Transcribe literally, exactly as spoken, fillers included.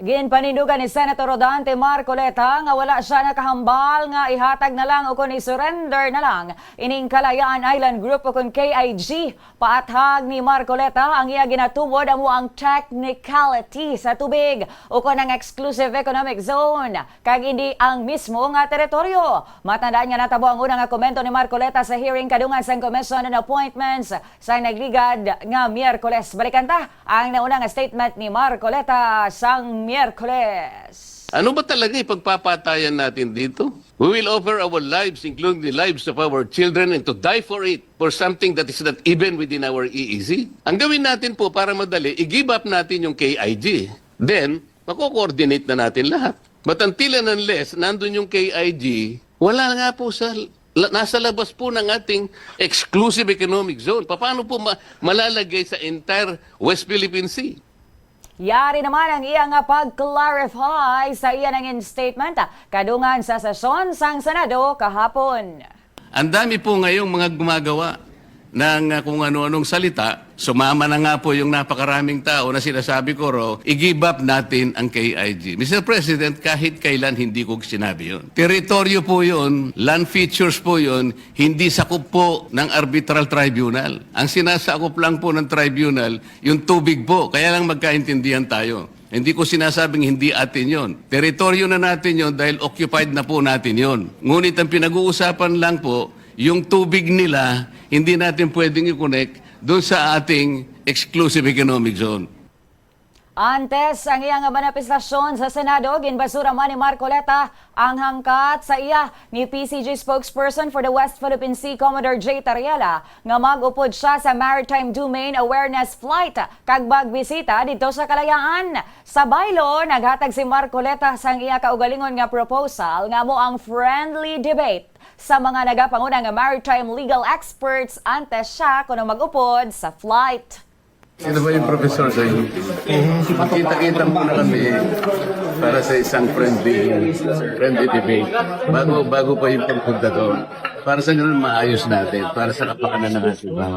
Ginpanindugan ni Senator Rodante Marcoleta nga wala siya nakahambal nga ihatag na lang ukon i-surrender na lang ining Kalayaan Island Group ukon K I G. Paathag ni Marcoleta, ang iya ginatumod amo ang technicality sa tubig ukon ang exclusive economic zone, kag indi ang mismo nga teritoryo. Matandaan nga natabo ang una nga komento ni Marcoleta sa hearing kadungan sang Commission on Appointments sang nagligad nga Miyerkules. Balikan ta ang nauna nga statement ni Marcoleta sang Miyerkules. Ano ba talaga ipagpapatayan natin dito? We will offer our lives, including the lives of our children, and to die for it, for something that is not even within our E E Z. Ang gawin natin po para madali, i-give up natin yung K I G. Then, mako-coordinate na natin lahat. But until and unless nandun yung K I G, wala nga po sa, la- nasa labas po ng ating exclusive economic zone. Paano po ma- malalagay sa entire West Philippine Sea? Yari naman ang iya nga pag-clarify sa iya nangin statement kadungan sa sesyon sang Senado kahapon. Ang dami po ngayong mga gumagawa ng uh, kung ano-anong salita. Sumama na nga po yung napakaraming tao na sinasabi ko ro, i-give up natin ang K I G. Mister President, kahit kailan hindi ko sinabi yun. Teritoryo po yun, land features po yun, hindi sakop po ng arbitral tribunal. Ang sinasakop lang po ng tribunal, yung tubig po. Kaya lang magkaintindihan tayo. Hindi ko sinasabing hindi atin yon. Teritoryo na natin yon dahil occupied na po natin yon. Ngunit ang pinag-uusapan lang po, yung tubig nila, hindi natin pwedeng i-connect doon sa ating exclusive economic zone. Antes ang iyang manifestasyon sa Senado, ginbasura man ni Marcoleta ang hangkat sa iya ni P C G spokesperson for the West Philippine Sea, Commodore Jay Tariela, nga mag-upod siya sa Maritime Domain Awareness Flight kag magbisita didto sa Kalayaan. Sa baylo, naghatag si Marcoleta sang iya kaugalingon nga proposal nga amo ang friendly debate sa mga nagapangunang maritime legal experts antes siya kuno mag-upod sa flight. Sino ba yung professor sa inyo? Kita-kita muna kami para sa isang friendly, friendly debate. Bago, bago pa yung pagpunta doon. Para sa ganun, maayos natin. Para sa kapakanan ng ating mga